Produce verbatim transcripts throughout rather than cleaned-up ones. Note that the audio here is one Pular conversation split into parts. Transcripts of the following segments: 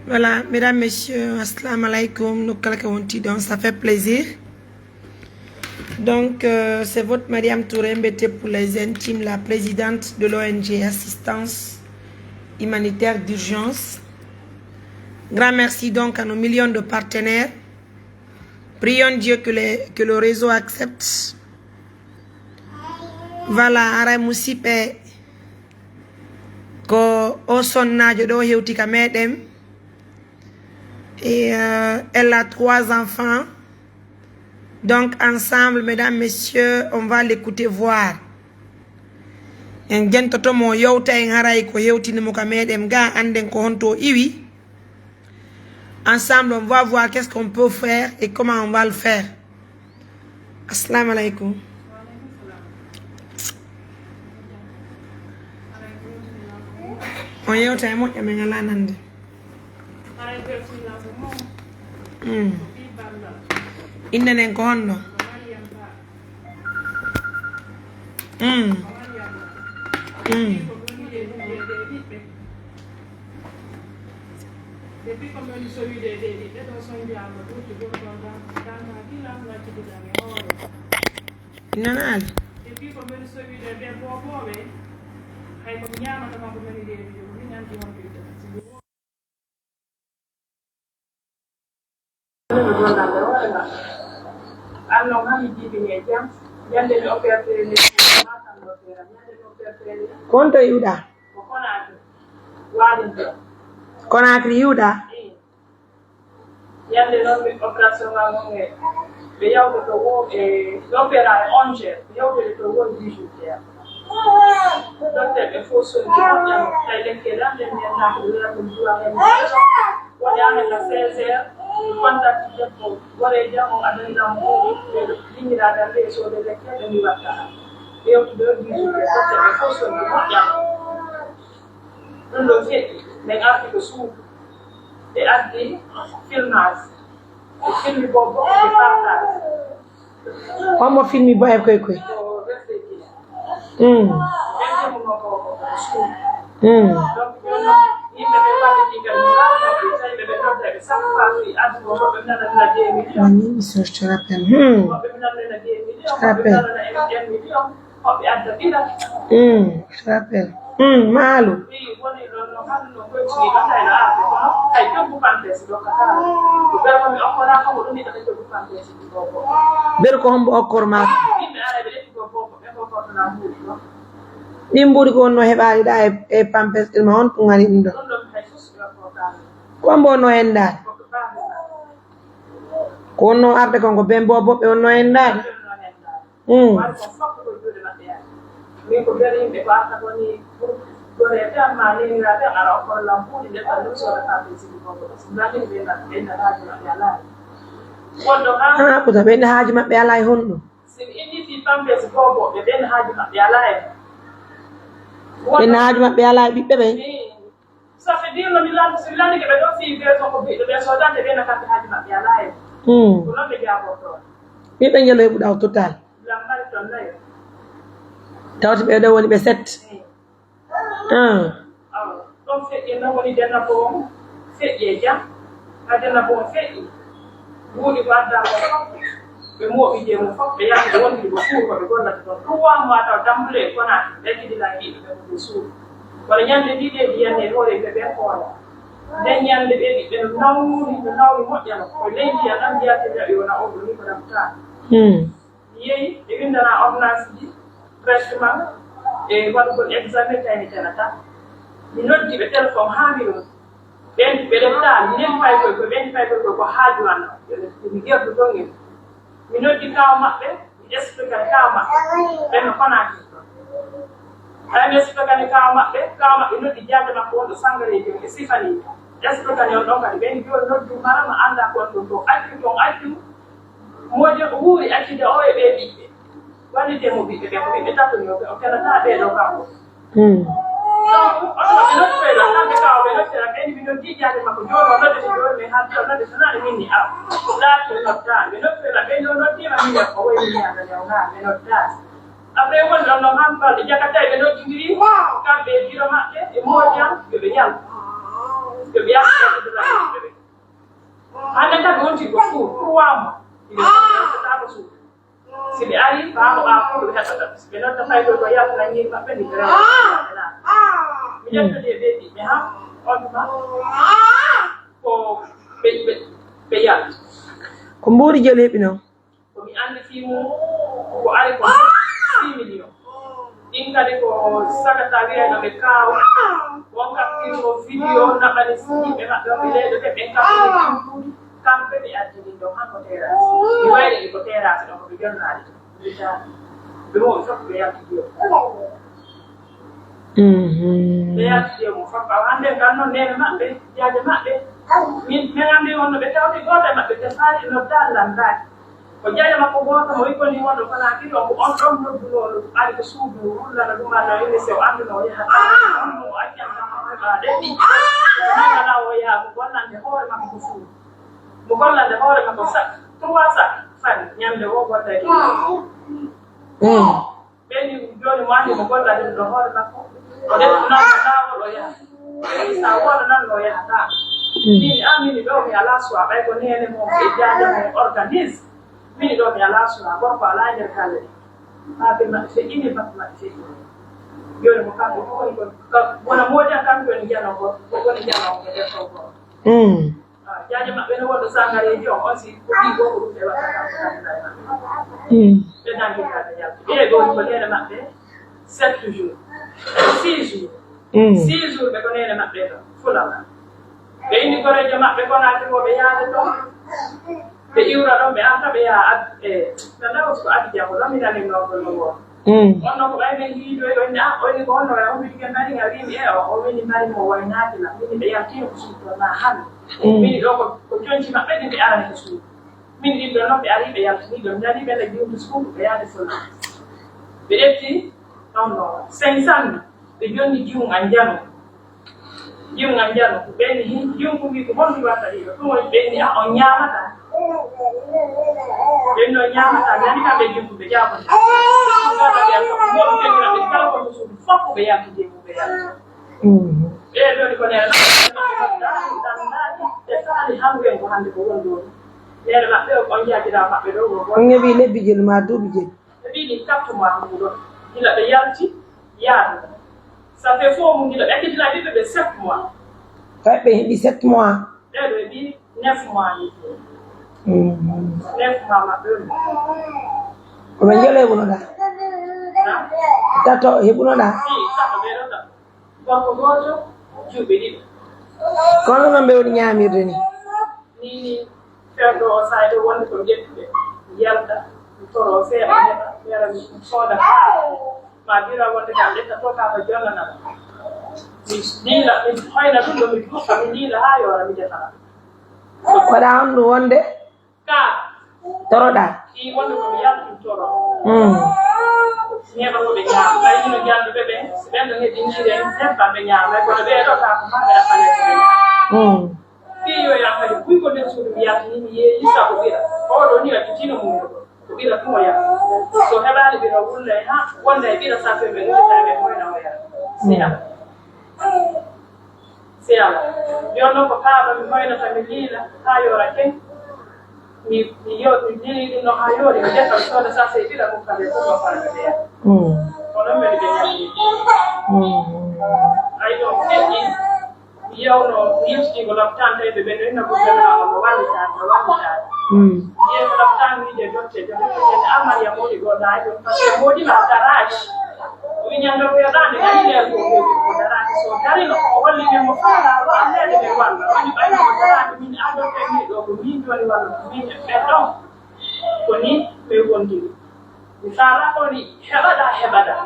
Voilà, mesdames, messieurs, assalamu alaikum. Nous, quelqu'un on dit, donc, ça fait plaisir. Donc, euh, c'est votre Mariam Touré, M B T pour les intimes, la présidente de l'O N G Assistance Humanitaire d'Urgence. Grand merci donc à nos millions de partenaires. Prions Dieu que, les, que le réseau accepte. Voilà, aray musiɓɓe, ko o sonnaajo ɗo hewti ka meɗen. Et euh, elle a trois enfants. Donc ensemble, mesdames, messieurs, on va l'écouter voir. En jentoto mo, yewta en haray ko hewtini mo ka meɗen ga, anden ko honto o iwi. Ensemble, on va voir qu'est-ce qu'on peut faire et comment on va le faire. Assalamu alaikum. On yewta e moƴƴa, men alaa nande. Mm. Innde nden ko honno? Mm. Mm. Nanaali. An non, haa mi jibini e jam. Ñande mi operte nde, maa tan mi opere. Ñande mi operte nde. Ko honto iwɗaa? Ko Conakry. Waali nde. Conakry iwɗaa? Ii. Ñande non mi opération ngal non e ɓe yawta to woo e ɓe opéra e onze heures, ɓe yawtete to woo e dix-huit heures. Docteur ɓe fof sondi moƴƴano, tawi lekkere an nden mi anndaa ko ɓe wi'ata ɗum duwa hen. Woni an e ka seize heures, mi contact debbo, goreejo am on addani ɗam buuɗi, ɓe liñiraa ɗam ɓe soode lekkere ɓe mi watta. Ɓe yawtude o dix-huit heures, docteur ɓe fof sondi moƴƴano. Ɗum ɗo feƴƴi, min arti ko suudu. Ɓe addi filmage. Ɓe filmi bobbo, ɓe partage. Hommo filmi bo e koy koy? Ko refleki. Mm. Ɓen filmuno ko, ko, ko suudu. Mm. Donc, jooni noon, yimɓe ɓe walliti kadi, tawi ɓe nodda ɓe sappo faa fi addi ko, woɓɓe nana nana deux millions. Mm, so je te rappelle. Hmm. Woɓɓe nana nana deux millions, woɓɓe nana nana un million. Hoɓɓe adda ɓiɗa. Mm, je rappelle. Mm, maalu. Wi woni ɗon no hannde no goytini ɗon tawi no arde kono hay coggu pampesi dokkata. Ko ɓe ko mi okkoraa ko mo ɗum yiɗata coggu pampesi ɗi bobo. Ɓeɗo ko hombo okkor ma? Yimɓe ara ɓe ƴetti ko bobo ɓe ko kortona mbuuɗi ɗon. Ɗin mbuuɗi ko wonno heɓaali ɗa e, e pampes ɗin ma on tun ngani ɗum ɗo. Ɗum ɗon hay sus ɓe okkortaa. Ko hombo wonno hendaade? Ko ɓe baabi ma. Ko wonno arde kon ko ben bobo ɓe wonno hendaade. Ɓe wonno hendaade. Mm. Wari kon fof ko juuɗe maɓɓe yaade. Min ko mbele yimɓe ko arta ko ni pour goreeɓe am ma neeniraaɓe am ara okkoro lam buuɗi nde tan ɗum sooda kamɓe sigi gogo. So mballini ɓe nat ɓe nat haaji maɓɓe alaa. Wonɗo haa. Ah, ko ɓe nat haaji maɓɓe alaa e honɗum? Si mi inni fii pampes gogo ɓe ɓen haaji maɓɓe alaa e. Ɓen haaji maɓɓe alaa e ɓiɓɓe ɓen? Min. Ça fait dire no mi lanndi, so mi lanndike ɓe ɗoo fii version ko biɗɗo ɓen soodande ɓen no kamɓe haaji maɓɓe alaa e. Mm. Ko non ɓe jaabortoo. Ɓiɓɓe ngel o heɓuɗaa o total. Lammari ton nayo. Tawti ɓee ɗoo woni ɓe sept. Mm. Ah. Awa. Ɗon feƴƴi non woni dennabo on feƴƴi e jam. Haa dennabo on feƴƴi. Buuɗi ko addaa ko fof. Ɓe mooɓi je mum fof, ɓe yahdi ɓe wondi ko suur ko ɓe gollata ɗon. Trois mois taw dambule e Conakry, ɓe accidi laakiiɓe ɓe ko ɓe suur. Kono ñande ɗiɗi e ɗi yanni e hoore ɓe ɓen hoore. Nden ñande ɓe ɓiɓɓe no nawri, no nawri moƴƴano. Ko leydi ya ɗan jiyate jaɓi wona on ɗo ni ko ɗam taa. Hmm. Mi yehi, ɓe windana ordonnance ji, traitement, e waɗugol examen tawi mi tenata. Mi noddi ɓe téléphone haa mi ɗum. Ɓen ɓe ɗon taal, minen fay koy, ko ɓen fay koy ko haaju an. Mi gerdu ton en. Mi noddi kaaw maɓɓe, mi expliqué kaaw maɓɓe. Ɓen no Conakry. Ɓay mi expliqué kaaw maɓɓe, kaaw maɓɓe noddi jaade makko wonɗo Sangareeji e Sifani. Expliqué on ɗon kadi, ɓen jooni noddu mara no annda kon ɗum ɗo accu ton accu. Moƴƴo ko wuuri accude o e ɓee ɓiɓɓe. Wallitee mo ɓiɓɓe ɓe, ko ɓiɓɓe tato yo ɓe, o felataa ɓee ɗoo kanko. Hmm. Donc, oto ɓe noddoyla, kamɓe ka o ɓe noddira, ɓen mi noddi jaade makko, jooni o noddete, jooni mi haaldi, o noddete, nani min ni aw. Laati o noddaani, ɓe noddoyla, ɓen yo noddiima, min ko woy min yaada nde o ngaa, ɓe noddaani. Après, woni ɗon ɗon han balɗe jakatay ɓe noddindiri, kamɓe e biro maɓɓe, e moƴƴan, yo ɓe yaltu. Yo ɓe yaltu, yaltu, Trois mois. Hiɓe fof ɓe yottataako suudu. Si ɓe arii, ɓaawo ɓaawo fof ɓe heɓata. Si ɓe nodda faykoy ko yaltana ñiiri maɓɓe ndi, ɓe rewa ɓe naata. Mi ƴettodii e ɓee ɓiɓɓe han, on tuma ko ɓe, ɓe, ɓe yalti. Ko mbuuɗi jeli heɓi non? Ko mi anndi fii mum, ko ari ko six millions. Ɗin kadi ko sagata wi'ayno ɓe kaaw. On kaɓɓi ko video naɓani yimɓe maɓɓe on ɓe leyɗe ɓe, ɓen kaɓɓi ɗin mbuuɗi. Kamɓe ɓe addi ɗin ɗon han ko terrasse. Mi wayri ɗi ko terrasse ɗon ko ɓe jonnaali ɗum. Ɓe mo ɓe fof ɓe yalti ɗi on. Mhm. Ɓe yalti ɗi on mo fof. Awa hannde kan non neene maɓɓe, jaaje maɓɓe. Min, min anndi on no ɓe tawti gooto e maɓɓe, ɓe faali noddaali lan ndaaki. Ko jaaja makko gooto mo wikkondii wonɗo Konaakiri on, ko on ɗon noddunoo ɗum, ari ko suudu ndu rullana ɗum, alla inde si o annduno o yahata. On mo o accanta mo heɓaade ɗi. Ko alaa o yaha mo gollande hoore makko ko suudu. Mo gollande hoore makko sa, trois cents fari, ñande o gollay ɗum. Mm. Ɓe ni jooni mo anndi mo golla ɗum ɗo hoore makko. O ɗeɗo nanndo laawol o yaha. Ɓe ni sa wooda nanndo o yahataa. Mm. Min an mini ɗo mi alaa suwa ɓay ko neene mo e jaaja mo organise. Mini ɗo mi alaa suwa gorko alaa nder galle. Haa ɓe maɓɓe feƴƴini batte maɓɓe feƴƴini. Jooni mo kanko fof woni ko wona moodi an kanko woni jano ko woni jano ko defo ko. Mm. Ah, jaaje maɓɓe no wonɗo sangareeji on, on si ko ɓii gooto ɗum ɓe waɗata kam ko kandida e maɓɓe. Mm. Ɓe nangi ka ɓe yalti. Ɓe ɗo ko neene maɓɓe sept jours. Six jours. Mm. Six jours ɓe ko neene maɓɓe ɗo. Fulala. Ɓe inni goreejo maɓɓe Konaakiri wo ɓe yaade ɗon. Ɓe iwra ɗon, ɓe arta ɓe yaha Ab-, e, no ndaw ko Abidjan ko ɗon mi nani noon ko no woo. Mm. On no ko ɓay men yiidoy, o inni, ah, o inni ko honno waɗa, on mbiɗi ken mari, a wiimi, e, o, o wini mari mo waynaaki la. Mini ɓe yaltino ko suudu toon na hannde. Mm. Mini ɗo ko, ko conci maɓɓe ɗin ɓe arani ko suudu. Min ɗin ɗo noon ɓe ari ɓe yaltini ɗo, mi nani ɓe na jiwdi suudu, ɓe yaade Fulala. Ɓe ƴetti, non no, cinq cent mille. Ɓe jonni jiwun an jano. Jiwun an jano. Ɓen ni hin, jiwun ko wi ko honɗum watta ɗiɗo. Ɗum woni ɓen ni, ah, on ñaamata. Ɓen no ñaamata, nani kamɓe jiwun ɓe jaabata. Ɗum waɗa ɓe alfa, ko moɗum jonngira ɓe kala ko to suudu fof ko ɓe yalti jiwun ɓe yalti. Mhm. Ɓe ɗon ko neena, ɓe faali hangen ko hannde ko won ɗon. Neena maɓɓe on jaajira maɓɓe ɗo, ko On heɓi lebbi jelu maa duuɓi jelu. Ɓe mbiɗi quatre mois ko ɗon. Gila ɓe yalti, yaadu. Ça fait fof mo gila ɓe ekkitila ɓiɓɓe ɓe sept mois. Tawi ɓe heɓi sept mois. Ɓeɗo heɓi neuf mois ni. Mm. Neuf mois maɓɓe on. Ko ɓe njelo heɓunoɗaa? Na? Tato heɓunoɗaa? Ii, tato ɓeɗo tato. Gorko gooto, juuɓe ɗiɗo. Kono non ɓe woni ñaamirde ni? Nii nii, ferdo o saay ɗo wonde ko ƴettude, yalta, mi toro seeɗa, neɗɗo, mi ara, mi sooda kaa. Ma bira wonde kam, ƴetta to kaa ko jonnanam. Mi liila, mi hoyna ɗum ɗo, mi duufa, mi liila haa yoora, mi defana. Waɗa on ɗum wonde? Ka. Toroɗaa? Ɗi wonde ko mi yaltintoro. Mm. Neema ko ɓe ñaama. Ɓay hino ñaamɓe ɓe ɓen, si ɓen ɗon heɓi ñiiri en, nebbam ɓe ñaama. Ɓay kono ɓee ɗoo kaa ko maa ɓe ɗaɓɓanee ɓe. Mm. Fii yo yaa kadi buy ko nder suudu mi yaltini, mi yeeyi sabu ɓira. Oo ɗoo ni a titino muudo. Ko ɓira tun o yaha. So heɓaali ɓira wulla e haa, wonda e ɓira safe ɓe wullita ɓe moyna o yaha. Si ala. Si ala. Yo non ko kaaba mi hoynata mi liila haa yoora ken. Mi, mi yo, mi liili ɗum no haa yoori, mi defa, mi sooda sase e ɗiɗa mum kam e ɗum no fara mi ɓeya. Mm. Ko non mbeɗa ɓe ñamdi. Mm. Ay ɗon feƴƴi, mi yewno, mi yewtidi ko loptaan tawi ɓe ɓen ɗon ina ko ɓe no wallitaade, no wallitaade. Mm. Mi yehi ko loptaan wiide dotte, dotte, dotte, a Mariam woni ɗo ɗaa ɗum, parce que moodi ma daraaji. O wi ñande o weeɓaani, a yiɗi ko o daraaki. So darino, o holli min mo faalaa walleede min walla. Woni ɓayno o daraaki min addoto e ɗoo ko min jooni walla ko min e ɓen ɗon. Ko ni min wontiri. Mi faalaa ko ni heɓaɗaa, heɓaɗaa.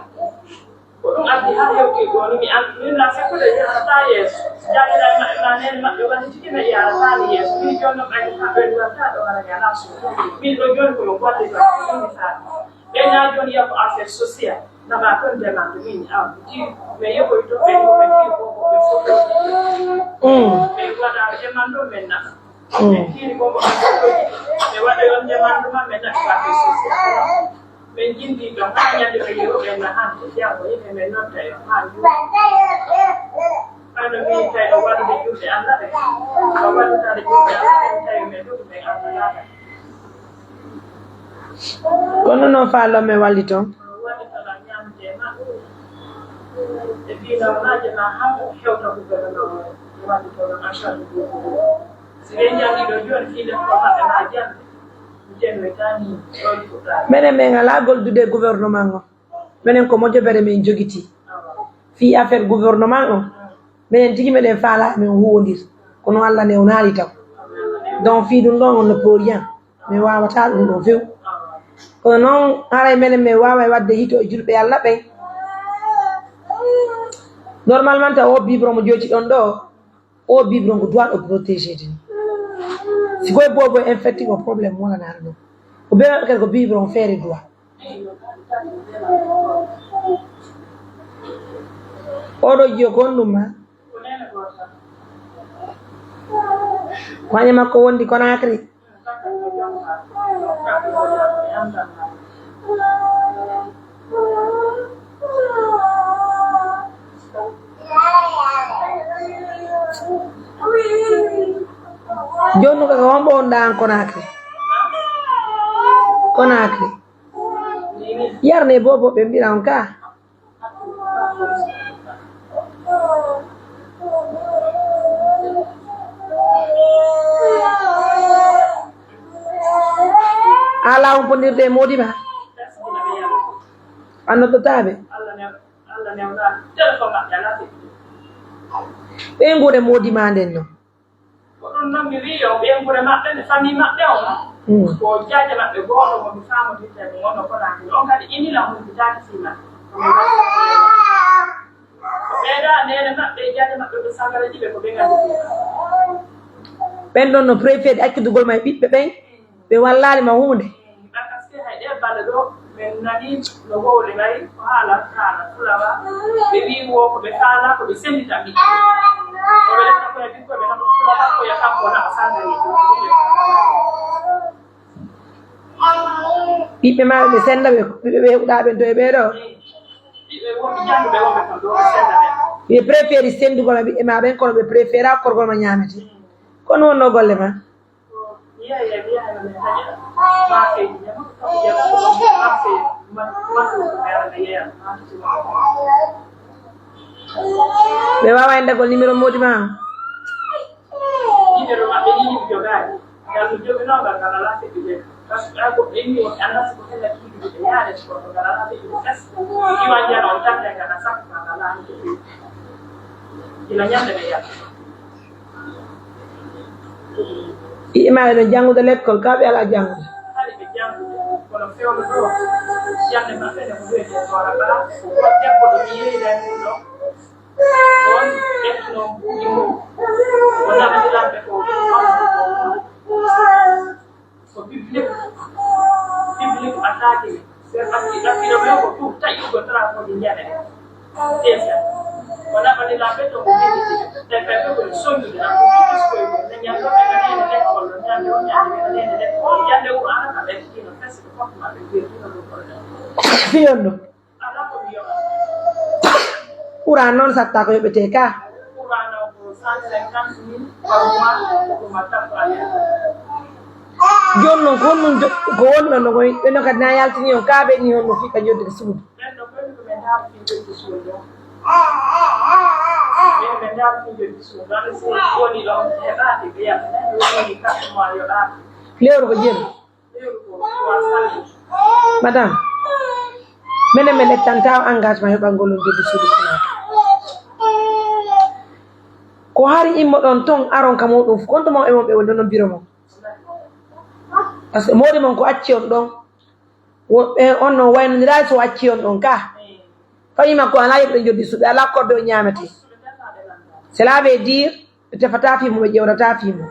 Ko ɗum addi haa hewti ɗoo ni mi an-, min na sekkude yahata yeeso. Jaabira e maɓɓe ma neene maɓɓe wallitiki mi yahata ni yeeso. Min jooni noon ɓayno kamɓe ni watta ɗo hara mi alaa suudu. Min ɗo jooni ko yo golle ɗo, min mi faami. Ɓe na jooni yahu affaire sociale. Nana toon demande min, ah, ti, mais yeɓoy to ɓe, ɓe ti ko, ko ɓe foto. Mm. Ɓe waɗa demande ɗo men nana. Mm. Ɓe tiiri ko, ko ɓe foto. Ɓe waɗa yon demande ma men nana ko affaire sociale. Men jindi ɗo, haa ñande ɓe yeru ɓe na hande, janngo yimɓe men noon tawi, haa juuɗe. Hano min tawi ɗo waɗude juuɗe Allah ɓe. Ɗo waɗude juuɗe Allah ɓe, tawi men ɗum ɓe Allah. Kono non faa lomme walli ton. Menen men alaa goldude e gouvernement on. Menen ko mojobere men jogitii. Fii affaire gouvernement on, menen tigi meɗen faalaa men huwondir. Kono Alla newnaali taw. Donc fii ɗun ɗon on no poori an. Mi waawataa ɗun ɗon few. Kono non, haray menen men waaway waɗude hito e julɓe Alla ɓen. Normalement, taw oo biberon mo jootiɗon ɗoo, oo biberon ko droit o protéger de. Si koye boobo infecté ko problème wonanaano ɗon. Ko bee maɓɓe kadi ko biberon feere droit. Oɗo jiyo ko honɗun ma? Ko hanya makko wondi Conakry. Jooni non ka hombo on ɗan Conakry? Conakry. Yarne bobo ɓe mbiɗa on ka. Ala on pondirde e moodi ma. An noddotaa ɓe. Ɓen gure moodi ma nden non. Ko ɗun non mi wi'i yo ɓeynguure maɓɓe, ɓe famii maɓɓe on, mm, ko jaaja maɓɓe gooto mo mi faamondirta e mo wonno Konaakiri. On kadi inila humpitaaki fii maɓɓe. Ko ɓeeɗa neene maɓɓe e jaaja maɓɓe ɓe sagara jiɓe ko ɓe nganndi. Ɓen ɗon no préféré accudugol ma e ɓiɓɓe ɓen, ɓe wallaali ma huunde. Parce que hay ɗee balɗe ɗoo, men nanii no wowle ngarii, ko haala, haala fulawa. Ɓe wi'i wo ko ɓe faalaa, ko ɓe senndita ɓiɓɓe. Ko ɓe letta koye ɓikkoy, ɓe nana fulawa, ko ya kanko na o sanndani. Ɓiɓɓe maa ɓe sennda ɓe, ɓiɓɓe ɓe heɓuɗaa ɓen to e ɓee ɗoo? Ɓiɓɓe wonɓe jannduɓe wonɓe ton ɗoo, ɓe sennda ɓen. Ɓe préféri senndugol ma ɓiɓɓe maa ɓen, kono ɓe préféra korgol ma ñaamete. Ko non wonnoo golle maa? Ɓe waawaa inndagol numéro moodi maa on? Numéro maɓɓe ni mi jogaani. Ngal mi joginoo ngal, ngal alaa seɗɗa jeyi. Parce que ay ko ɓe inni wonɓe annasi ko hella kiiɗude ɓe yaade ko ngal alaa seɗɗa jeyi. Iwa njana on tan ngal alaa sakko ngal alaa ni ko ɓe. Gila ñande ɓe yaade. Ɓiɓɓe maa ɓe no janngude lekkol, kaa ɓe alaa janngude? Hari ɓe janngude, kono fewndo ɗoo, jannde maɓɓe nde ko wi'etee Toora Bala, ko debbo ɗo mi yeeyda e mum ɗoo, on ƴettuno buuɗi mum, o naɓani lamɓe ko ɗon ko public, public attaque. Ɓe ɓatti, ɓatti ɗo ɓe ko ɗum taƴi ko drapeau ɗi njane. Sesa. Wala ɓaɗi lamɓe to mo ɓe ɓe ɓe ko sondude na ko ɗum ko ko na ñande ɓe na nene lekkol, na ñande o ñande ɓe na nene lekkol. Ñande o ana ka ɓe tino fesi ko fof ma ɓe ɓe tino ɗum ko. Fiyon ɗum. Ala ko mi yoɓa. Courant noon satta ko yoɓetee ka. Courant o ko cent cinquante mille par mois, ko ma tappa. Jooni noon, ko honɗum jo-, ko woni ɗon no, ko ɓe no kadi na yaltini on, kaa ɓe ni honno fii ka joddude suudu? Ɓen ɗo ɓen ko ɓe ndaara fii joddi suudu ɗon. Ɓen ɓe ndaara fii joddi suudu. Ande si woni ɗon heɓaaki ɓe yaltina, woni quatre mois yoɓaaki. Lewru ko jeru. Lewru ko trois cent mille. Madame, menen mi lettanta on engagement yoɓangol on joddi suudu Konaakiri. Ko hari immoɗon ton aron ka muɗum fof, konto mon e mon ɓe woni ɗon biro mon. Parce que moodi mon ko acci on ɗon. Wo-, ɓe on non waynondiraali so acci on ɗon ka. Fawii makko alaa yoɓude joddi suudu, alaa korde o ñaamete. Cela veut dire, ɓe tefataa fii mo, ɓe ƴewrataa fii mo.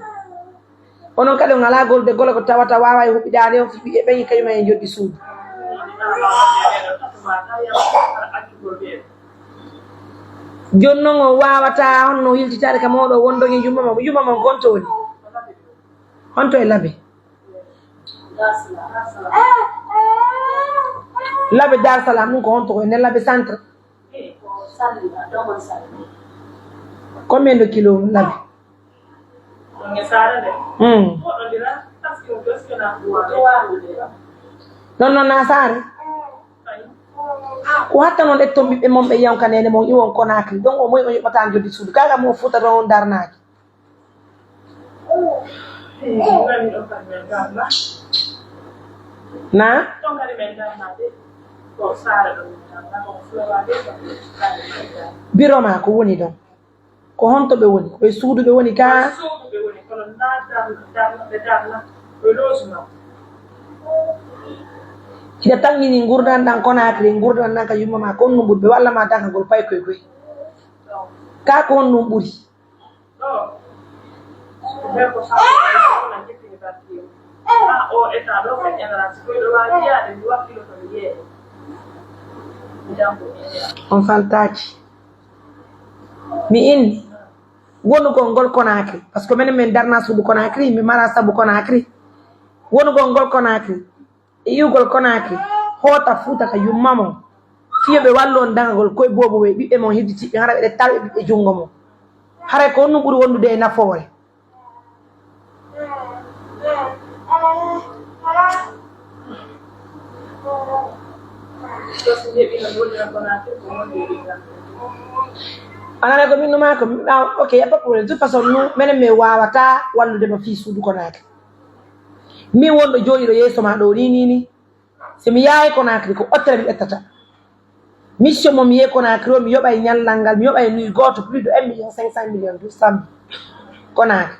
Onon kadi on alaa gollude gole ko tawata waaway huɓidaade on fii ɓiɓɓe ɓen, kañum en joddi suudu. Jooni non on waawataa honno hiltitaade ka mooɗon wondon e yumma mon. Yumma mon honto woni? Honto e Labe? Labe Dar Salam ɗum ko honto ko e nder Labe centre? Combien de kilo Labe? Mm. Non non na saare. Ko hatta non etton ɓiɓɓe mon ɓe yonka nene mon iwon Konakri. Ɗon o moy o yoɓata joddi suudu. Kaga mo futa ɗon on darnaaki. Na? Biro ma ko woni ɗon? Ko honto ɓe woni? Ko e suudu ɓe woni ka? Ko e suudu ɓe woni, kono na darna, darna, ɓe darna, ko e logement. Hiɗa tanngini ngurdan ɗan Konakri, ngurdan ɗan ka yumma ma, ko honɗun ɓuri? Ɓe walla ma dankagol paykoy koy. Ka ko honɗun ɓuri? Ɗo, ko bee ko sawti, ko na jippini barki. Ah, o état ɗo, ko ƴemeraa, si koy ɗo waawi yaade, mi wakkilo to mi yeeyi. Mi janngo, mi yeeya. On faltaaki. Mi inni wonugol ngol Konakri, parce que menen men darna suudu Konakri, mi mara sabu Konakri. Wonugol ngol Konakri, e iwgol Konakri, hoota Fuuta ka yumma mon, fiyo ɓe wallu on dagagol koye boobo ɓe ɓiɓɓe mon hidditiɓɓe, hara ɓeɗe tawi e ɓiɓɓe junngo mon. Haray ko honɗun ɓuri wondude e nafoore? Anane ko min numa ko ah, ok, y a pas de problème. De toute façon, nous, menen mi waawata wallude ma fii suudu Konakri. Min wonɗo jooɗiiɗo yeeso ma ɗo ni, ni, ni. Si mi yahay Konakri, ko ottere mi ƴettata. Mission mo mi yehi Konakri o, mi yoɓay ñallal ngal, mi yoɓay nuy gooto plus de un million cinq cent millions, douze cent mille Konakri.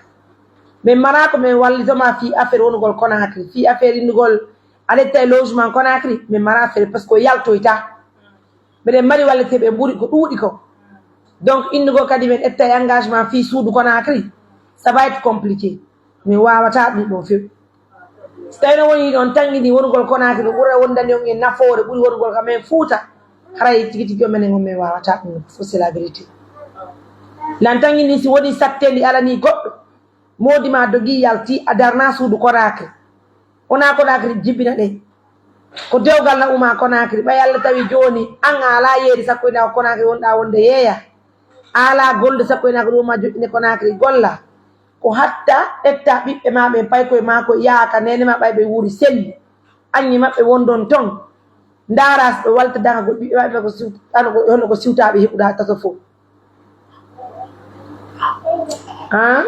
Min mara ko min wallito ma fii affaire wonugol Konakri, fii affaire innugol a ƴetta e logement Konakri, min mara affaire parce que o yaltoyta. Miɗen mari walleteeɓe ɓuri ko ɗuuɗi ko. Donc, innugol kadi min ƴetta e engagement fii suudu Konakri, ça va être compliqué. Min waawataa ɗun ɗon few. Si tawii no woni hiɗon tanngini wonugol Konakri no ɓura wondani on e nafoore ɓuri wonugol ka men Fuuta, haray tigi tigi on menen on men waawataa ɗun, fof c'est la vérité. Lan tanngini si woni satteendi alanii goɗɗo, moodi ma dogii yaltii a darnaa suudu Konakri. Wonaa Konakri jibina ɗen. Ko dewgal na uma Konakri. Ɓay Alla tawi jooni an a alaa yeeri sakko ina ko Konakri wonɗaa wonde yeeya. A alaa golde sakko ina ko ɗum ma joƴƴine Konakri golla. Ko hatta ƴetta ɓiɓɓe ma ɓen pay koye maa ko yaaka neene ma ɓay ɓe wuuri selli. Anni maɓɓe wondon ton. Ndaara so ɓe walta dagagol ɓiɓɓe maɓɓe ko siw-, ano ko, hono ko siwtaaɓe heɓuɗaa tato fof. An?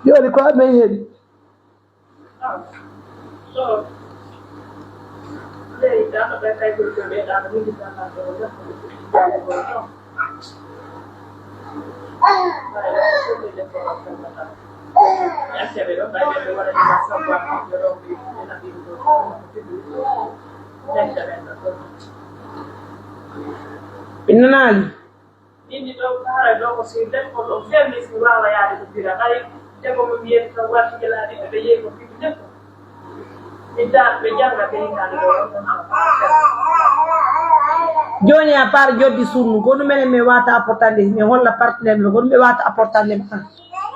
Jooni ko amen heɗi. Ɓe nanaali. Min mi ɗon haara ɗo ko si debbo ɗon fermi si waawa yaade ko bira. Hay debbo mo mi yetti tan warti gelaaɗi ɓe yehi ko fii debbo. Mi da ɓe janga ɓe hinnaade ɗo ɗon ɗon. Jooni à part joddi sunnu, ko ɗum menen mi wata apportande, mi holla partenaire mi, ko ɗum ɓe wata apportande ma.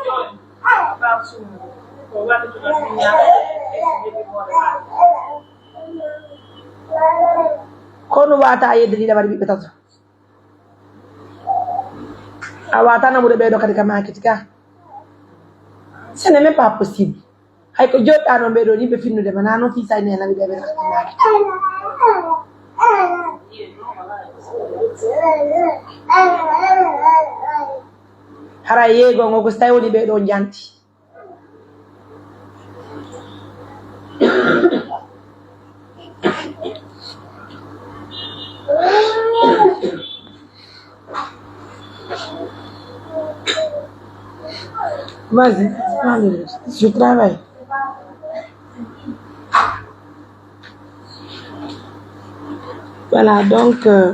Jooni, à part sunnu, ko waɗi to ɗon min ñaama e si heɓi hoore ma. Ko ɗum wata yedde ɗiɗa waɗi ɓiɓɓe tato. A wata namude ɓeeɗo kadi ka makiti ka. Ce n'est même pas possible. Hay ko joɗɗa noon ɓeeɗo yimɓe finnude ma, na noon fii sayne nawi ɓe ɓe ka makiti. Hara yeego ngo ko so tawi woni ɓeeɗo njanti. Vas-y, je travaille. Voilà, donc, euh,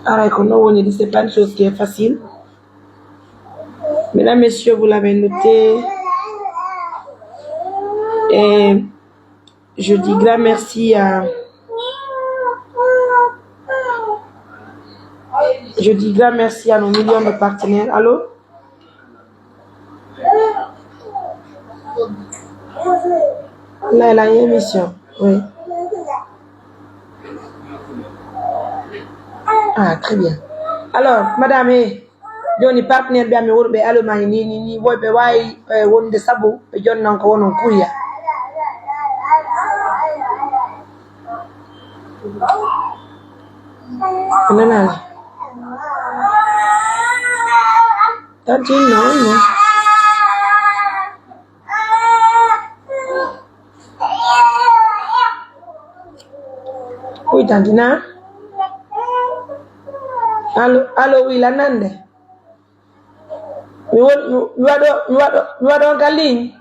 Aray, ko non woni, c'est pas une chose qui est facile. Mesdames, Messieurs, vous l'avez noté. Et je dis grand merci à, je dis grand merci à nos millions de partenaires. Allô? Là, elle a une émission. Oui. Ah, très bien. Alors, madame, eh, Jooni partenaire ɓe amen wonɓe Allemagne ni, ni, ni, woy ɓe waawi, eh, wonde sabu ɓe jonnan ko wonon kuriya. A nanaali? Tanti, non, non. Wi tanti na. Allo, allo, wi la nande. Mi won, mi waɗo, mi waɗo, mi waɗo on ka ligne.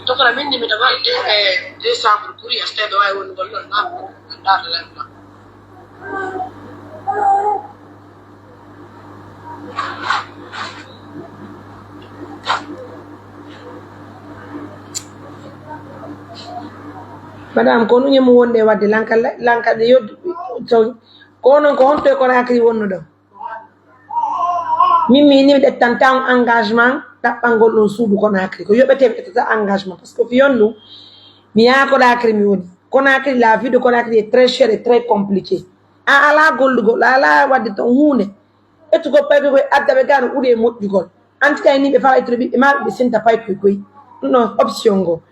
Tokora min ni miɗo mari de-, eh, décembre courrier, so tawi ɓe waawi wonugol ɗon, na, na, na, na, na. Madame, ko ɗum e mum wonde wadde lanka, lanka ɗe yoddi, so, ko onon ko honto e Conakry wonno ɗo? Min mi inni mi ƴettanta on engagement ɗaɓɓangol ɗum suudu Conakry. Ko yoɓete mi ƴettata engagement. Parce que fiyon ɗum, mi yaha Conakry mi woni. Conakry, la vie de Conakry est très chère et très compliquée. A alaa gollugol, a alaa wadde ton huunde. Ƴettugol paykoy koy adda ɓe gaa no ɓuri e moƴƴugol. Anti kay ni ɓe fala ittude ɓiɓɓe maa ɓe sinta paykoy koy. Ɗum ɗon option ngo.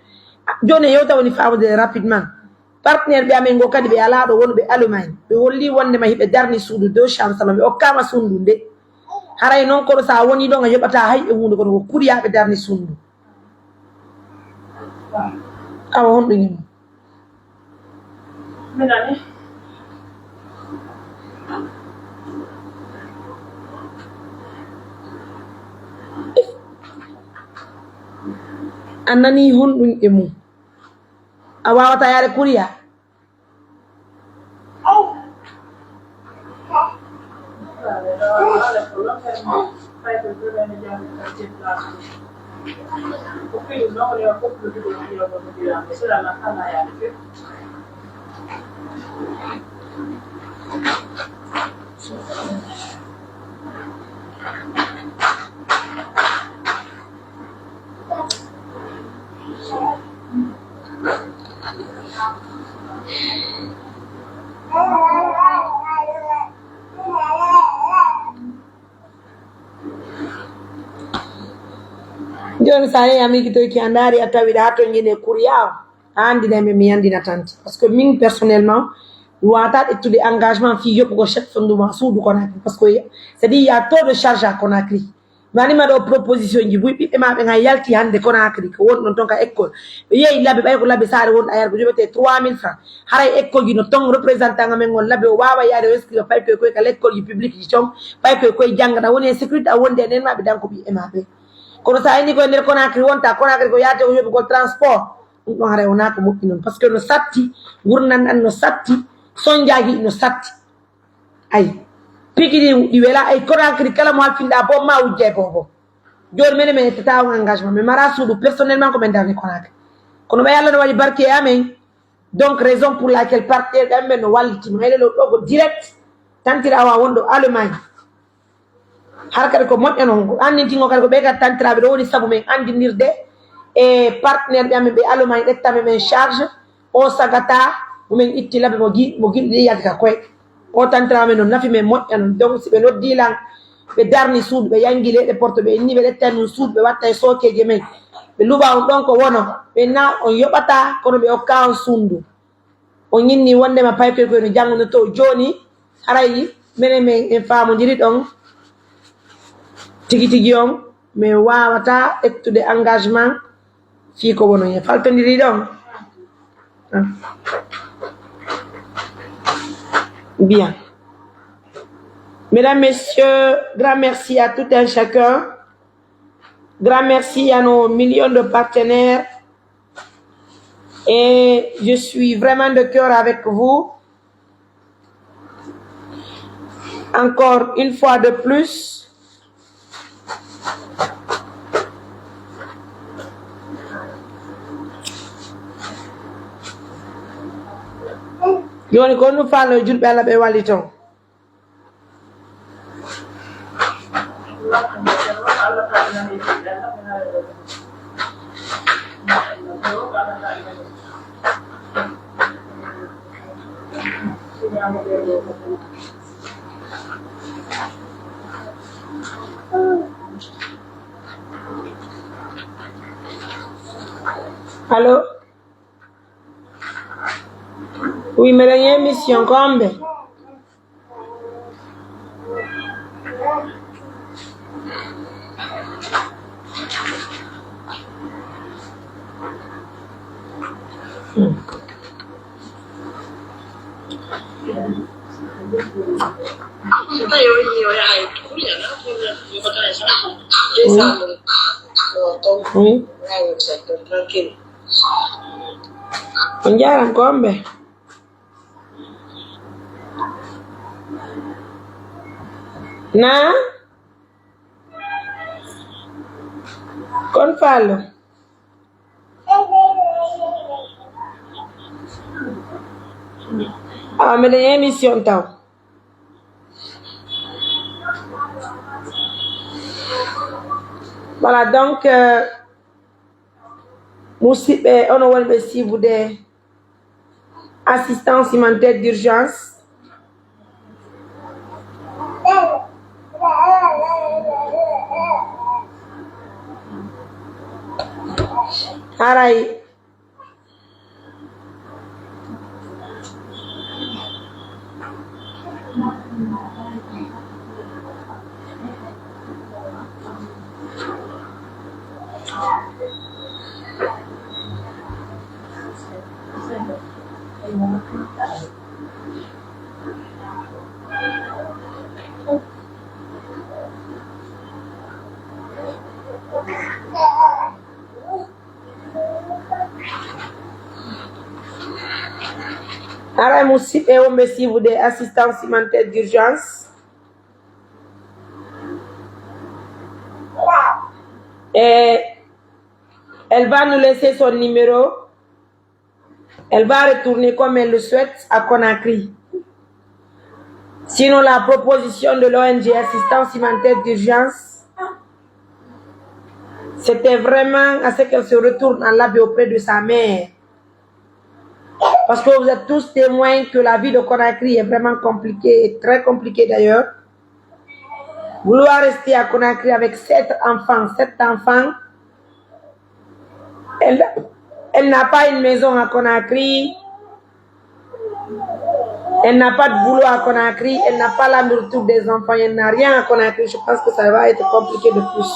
Jooni e yewta woni faamude rapidement. Partenaire ɓe amen ngo kadi ɓe alaa ɗo wonuɓe Allemagne. Ɓe holli wondema hiɓe darni suudu deux chambres salon. Ɓe okkaama suudu nde. Haray non kono sa woni ɗon a yoɓata hay e huunde kono ko kuriya ɓe darni suudu. Awa honɗum e mum? Mi nani. A nani honɗum e mum? A waawata yaade kuriya? Jooni, so a yehi a miijitoyki, a ndaari, a tawi ɗa haa ton njini e kuriya o, a anndinay min, mi anndina tanti. Parce que min, personnellement, mi waawataa ƴettude engagement fii yoɓugol chèque fondement suudu Conakry. Parce que c'est-à-dire, il y a trop de charge à Conakry. Mi waɗi ma ɗo proposition ji buy, ɓiɓɓe maa ɓen hay yalti hannde Conakry, ko woni ɗon ton ka école. Ɓe yehi Labe, ɓay ko Labe saare wonɗo a yara ko joɓetee trois mille francs. Haray école ji no ton, représentant amen on Labe o waawa yaade o inscrire paykoy koy ka l'école ji public ji ton, paykoy koy janngata, woni e sécurité a wonde e nen maa ɓe danko ɓiɓɓe maa ɓe. Kono sa inni koye nder Conakry wonta, Conakry ko yaade ko yoɓugol transport. Ɗum ɗon haray wonaa ko moƴƴi non. Parce que no satti, ngurndan ɗan no satti, sonjaaji no satti. Ay, piki ɗi, ɗi wela, ay, Conakry kala mo halfinɗa boom ma wujje e bobo. Jooni menen men ƴettata on engagement, min mara suudu personnellement ko men darni Conakry. Kono ɓay Alla no waɗi barke e amen, donc raison pour laquelle partenaire ɓe amen no walliti min. Meɗen ɗo ɗo ko direct, tantira wa wonɗo Allemagne. Har kadi ko moƴƴa non, anndintingo kadi ko ɓe kadi tantiraaɓe ɗo woni sabu men anndinirde e partenaire ɓe amen ɓe Allemagne ƴetta men charge. O sagata, mo men itti Labe mo gi-, mo giɗli yalti ka koy. O tantiraaɓe men no nafi men moƴƴa non. Donc, si ɓe noddi lan, ɓe darni suudu, ɓe yangi leyɗe Porto, ɓe inni ɓe ƴettay nun suudu, ɓe watta e sookeeje men. Ɓe luɓa on ɗon ko wono, ɓe na on yoɓata, kono ɓe okka on suudu. On inni wondema paykoy koy no janngunotoo jooni, haray menen men en faamondiri ɗon tigi tigi on, men waawataa ƴettude engagement fii ko wono en faltondiri ɗon. Ah. Bien. Mesdames, Messieurs, grand merci à tout un chacun. Grand merci à nos millions de partenaires. Et je suis vraiment de cœur avec vous. Encore une fois de plus, Jooni ko honɗun faalnoo e julɓe Alla ɓe walli ton? Allo? Oui, miɗen e émission, ko homɓe? Oui. On njaaraama ko homɓe? Naa? Kon Fallou? Awa, miɗen e émission taw. Voilà, donc, euh, musidɓe, onon wonɓe siibude assistance humanitaire d'urgence. Haray. Haray musidɓe wonɓe siibude assistance humanitaire d'urgence. Et elle va nous laisser son numéro. Elle va retourner comme elle le souhaite à Conakry. Sinon, la proposition de l'O N G Assistance Humanitaire d'Urgence, c'était vraiment à ce qu'elle se retourne en Labé auprès de sa mère. Parce que vous êtes tous témoins que la vie de Conakry est vraiment compliquée, et très compliquée d'ailleurs. Vouloir rester à Conakry avec sept enfants, sept enfants, elle, elle n'a pas une maison à Conakry, elle n'a pas de boulot à Conakry, elle n'a pas la nourriture des enfants, elle n'a rien à Conakry. Je pense que ça va être compliqué de plus.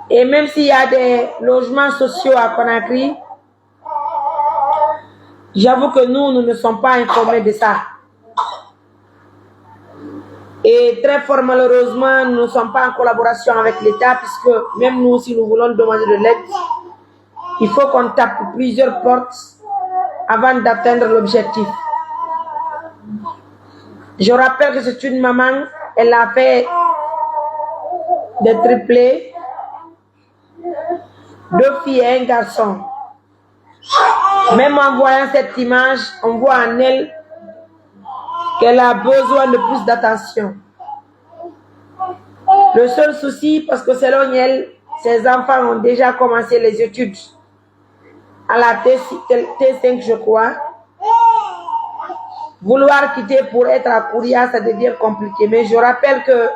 Et même s'il y a des logements sociaux à Conakry, j'avoue que nous, nous ne sommes pas informés de ça. Et très fort malheureusement, nous ne sommes pas en collaboration avec l'État, puisque même nous, si nous voulons demander de l'aide, il faut qu'on tape plusieurs portes avant d'atteindre l'objectif. Je rappelle que c'est une maman, elle a fait des triplés, deux filles et un garçon. Même en voyant cette image, on voit en elle qu'elle a besoin de plus d'attention. Le seul souci, parce que selon elle, ses enfants ont déjà commencé les études à la T six, T cinq, je crois. Vouloir quitter pour être à Kouria, ça devient compliqué. Mais je rappelle que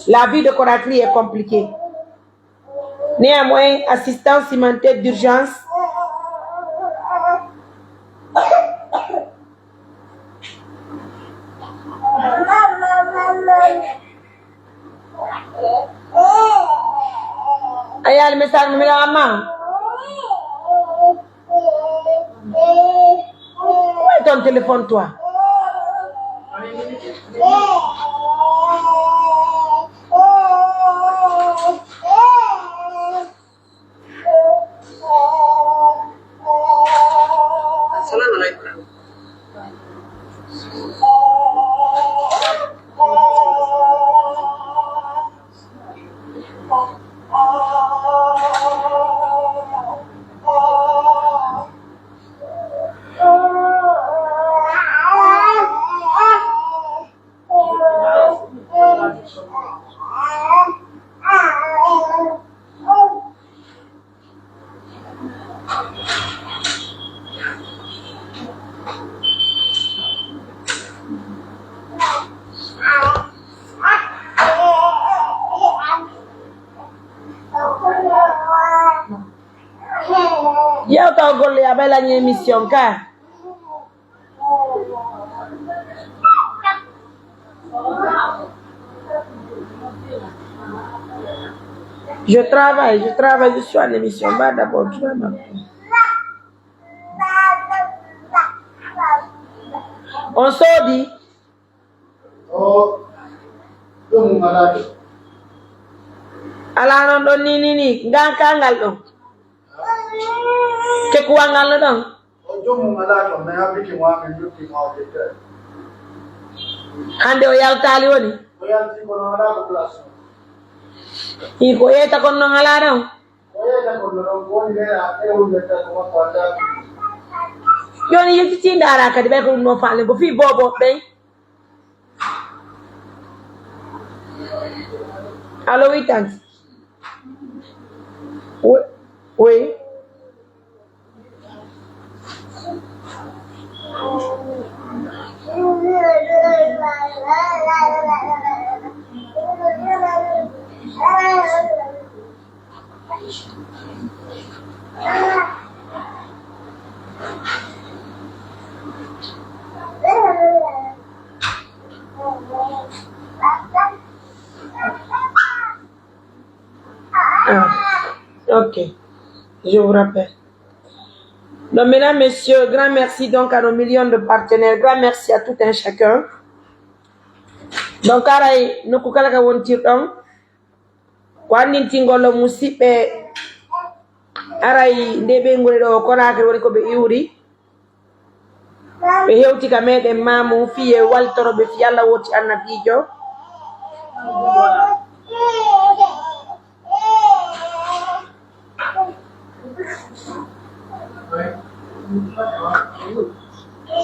la vie de Conakry est compliquée. Néanmoins, assistance humanitaire d'urgence. A yaali message mo miɗo amma. Où est ton téléphone, toi? Assalamu alaikum. O golle ya ɓay lañi émission ka. Je travaille, je travaille, je suis en émission. Bah, d'abord, tu vas m'appeler. On soodi. O joomum alaa ɗon. Alaa non ɗon ni, ni, ni. Ngan kangal ɗon. Kekuwal ngal no ɗon. O joomum alaa ɗon, mais habiti mo amen lutti mo o ƴettay. Hande o yaltaali woni? O yalti kono alaa ko place. Ii ko yeeta kon non alaa ɗon. Ko yeeta kon non ko woni mais a ewul ɓe tan ko makko alaa. Jooni yiltitii ndaara kadi ɓay ko ɗum ɗo faale ko fii booboo ɓen. Allo, oui, tante. Oui, oui. Ah, ok. Je vous rappelle. Donc, mesdames, messieurs, grand merci donc à nos millions de partenaires. Grand merci à tout un chacun. Donc, aray, nokku kala ka wontirɗon, ko anndintingol on musiɓɓe, aray, nde ɓeynguure ɗo Konaakiri woni ko ɓe iwri. Ɓe hewti ka meɗen maamu fii e waltoro ɓe fii Alla woti annabiijo.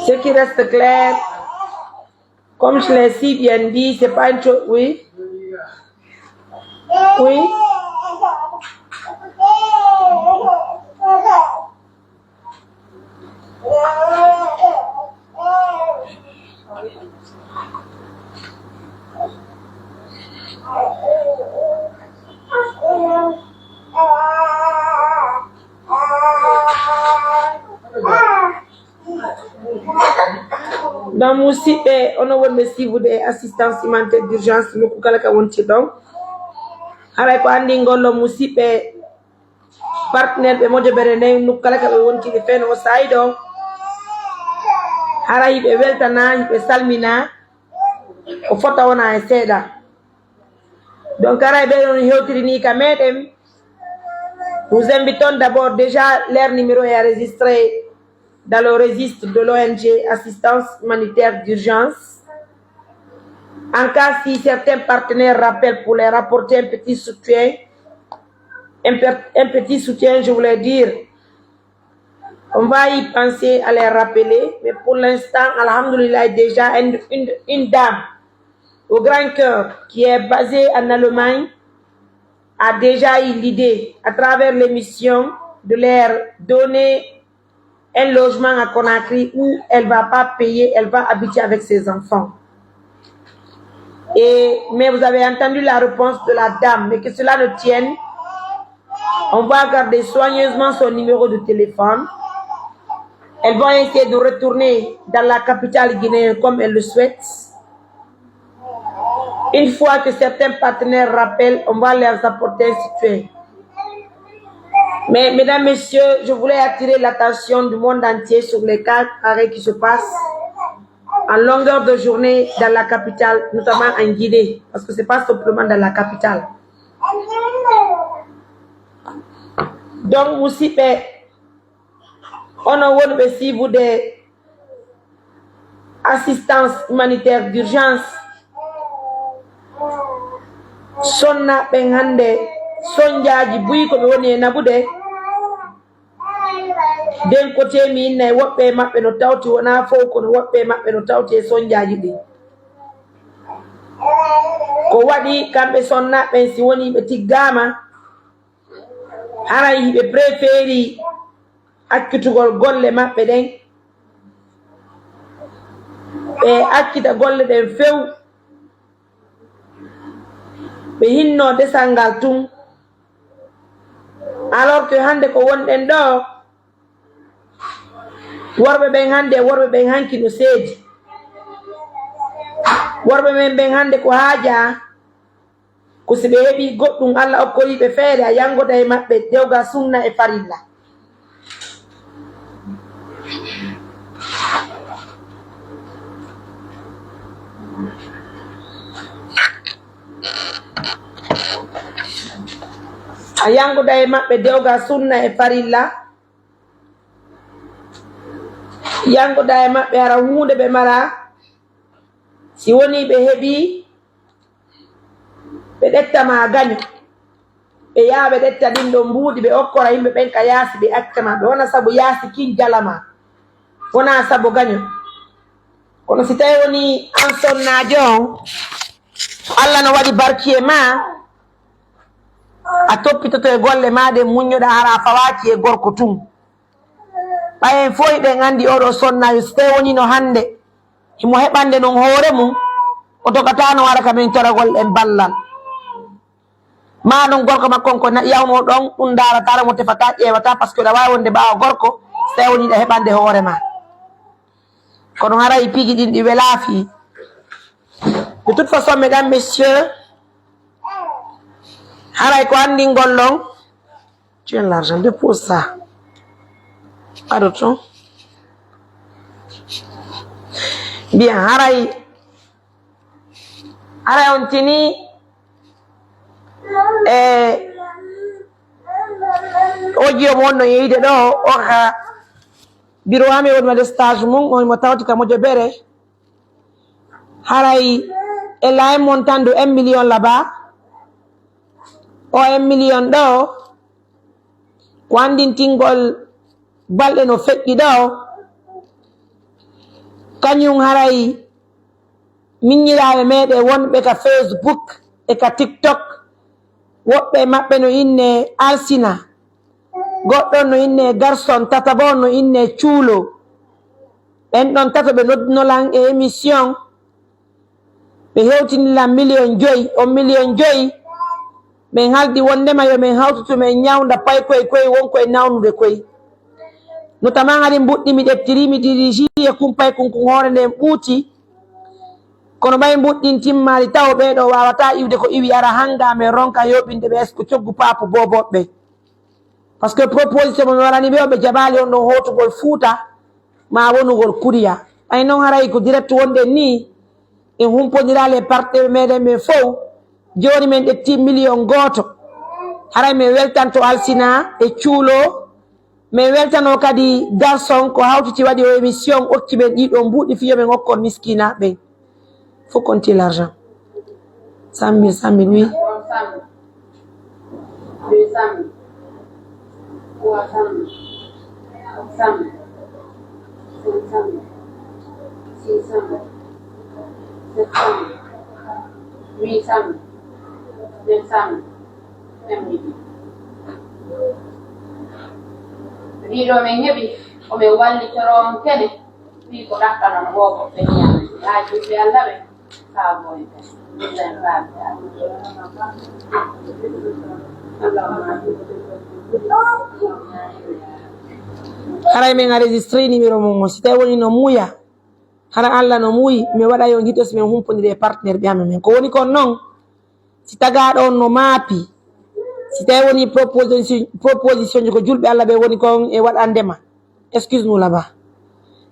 Ce qui reste clair, comme je l'ai si bien dit, c'est pas une chose, oui. Oui. Donc, musiɓɓe, onon wonɓe siibude e assistance humanitaire d'urgence, nokku kala ka wontirɗon. Haray ko anndingol on musiɓɓe, partenaire ɓe mojobere nden, nokku kala ka ɓe wontiri feno o saa'i ɗo. Haray hiɓe weltana, hiɓe salmina, ko fota wona e seeɗa. Donc, haray ɓe ɗon hewtiri ni ka meɗen. Nous invitons d'abord, déjà, leur numéro est enregistré dans le registre de l'O N G Assistance Humanitaire d'Urgence. En cas si certains partenaires rappellent pour leur apporter un petit soutien, un pe-, un petit soutien, je voulais dire, on va y penser à les rappeler, mais pour l'instant, alhamdoulilah, déjà une, une, une dame au grand cœur qui est basée en Allemagne a déjà eu l'idée, à travers l'émission, de leur donner un logement à Conakry où elle va pas payer, elle va habiter avec ses enfants. Et, mais vous avez entendu la réponse de la dame, mais que cela ne tienne, on va garder soigneusement son numéro de téléphone. Elles vont essayer de retourner dans la capitale guinéenne comme elles le souhaitent. Une fois que certains partenaires rappellent, on va leur apporter un soutien. Mais, mesdames, messieurs, je voulais attirer l'attention du monde entier sur les cas pareils qui se passent en longueur de journée dans la capitale, notamment en Guinée, parce que c'est pas simplement dans la capitale. Donc, musiɓɓe, onon wonɓe siibude assistance humanitaire d'urgence, sonnaaɓe ɓen hannde sonjaaji buy ko ɓe woni e naɓude. Nden ko tee mi inna e woɓɓe e maɓɓe no tawti, wonaa fow, kono woɓɓe e maɓɓe no tawti e sonjaaji ɗin. Ko waɗi kamɓe sonnaaɓe ɓen, si wonii ɓe tiggaama, haray hiɓe préféri accitugol golle maɓɓe ɗen, ɓe accita golle ɗen few, ɓe hinno desal ngal tun. Alors que hannde ko wonɗen ɗoo, Worɓe ɓen hannde e worɓe ɓen hanki no seedi. Worɓe men ɓen hannde ko haajaa ko si ɓe heɓii goɗɗun, Alla okkorii ɓe feere, a yanngoda e maɓɓe dewgal sunna e farilla. A yanngoda e maɓɓe dewgal sunna e farilla. Yanngoda e maɓɓe hara huunde ɓe maraa. Si wonii ɓe heɓii, ɓe ƴetta ma gaño. Ɓe yaha ɓe ƴetta ɗin ɗon mbuuɗi, ɓe okkora yimɓe ɓen ka yaasi, ɓe acca ma. Ɓe wona sabu yaasi kin jala ma. Wonaa sabu gaño. Kono si tawii wonii an sonnaajo on, Alla no waɗi barki e maa, a toppitoto e golle maa ɗen, muññoɗaa hara a fawaaki e gorko tun. Ɓay en fow hiɗen anndi oo ɗoo sonnaajo, si tawii wonii no hannde, himo heɓande non hoore mun, o dogataano wara ka men toragol en ballal. Maa ɗon gorko makko on ko na-, yawnoo ɗon, ɗun ndaarataa, mo tefataa, ƴeewataa, parce que ɗa waawi wonde ɓaawo gorko, si tawii wonii ɗa heɓande hoore maa. Kono haray piiji ɗin ɗi welaa fii. De toute façon, mesdames, messieurs, haray ko anndingol ɗon, tu as l'argent, dépose ça. Ado tun. Bien, haray, haray on tini, e, o jiyo mo wonno yeyde ɗo, o ha biro ami woni waɗde stage mum, on mo tawti ka moƴƴo bere. Haray e la un montant de un million là-bas. O un million ɗo, ko anndintingol balɗe no feƴƴi ɗo, kañum haray miñiraaɓe meɗen wonɓe ka Facebook e ka TikTok, woɓɓe e maɓɓe no innee Alsina, goɗɗo on no innee Garson, tataɓo on no innee Cuulo. Ɓen ɗon tato ɓe nodduno lan e émission, ɓe hewtini lan miliyon joyi. On miliyon joyi, men haldi wondema yo men hawtutu men ñawnda pay koy koy won koye nawnude koy. Notamment hari mbuɗɗi mi ɗeftiri, mi dirigi e kun pay kun, kun hoore nden ɓuuti. Kono ɓay mbuɗɗin timmaali taw ɓee ɗoo waawataa iwde ko iwi ara hanga men ronka yoɓinde ɓe, est-ce que coggu paapu booboɓe ɓe? Parce que proposition mo mi waɗani ɓe, ɓe jaɓaali on ɗon hootugol Fuuta, maa wonugol Kuriya. Ɓay non haray ko direct wonɗen nii, en humpondiraali e partenaire meɗen ɓen fow. Jooni men ƴetti miliyon gooto. Haray men weltanto Alsina e Cuulo. Men weltano kadi Garson ko hawtiti waɗi o émission, okki men ɗii ɗoo mbuuɗi fii yo men okkon miskiinaaɓe ɓen. Faut compter l'argent. Cent mille, cent mille, oui. Deux cent mille, trois cent mille, quatre cent mille, cinq cent mille, six cent mille, sept cent mille, huit cent mille, neuf cent mille, un million. Ɗii ɗoo men heɓi, ko men wallitoro on kene. Fii ko ɗaɓɓanon boobo ɓe ñaama. Haa julɓe Alla ɓe, haa boy ɓe. Julɓe Alla ɓe. Haray men enregistré numéro mum on. Si tawi woni no muuya, hara Alla no muuyi, mi waɗa yon hito si men humpondiri e partenaire ɓe amen men. Ko woni kon non, si tagaaɗo on no maapi, si tawi woni proposition, proposition ji ko julɓe Alla ɓe woni kon e waɗande ma, excuse nous là-bas.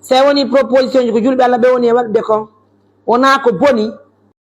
Si tawi woni proposition ji ko julɓe Alla ɓe woni e waɗude kon, wonaa ko boni,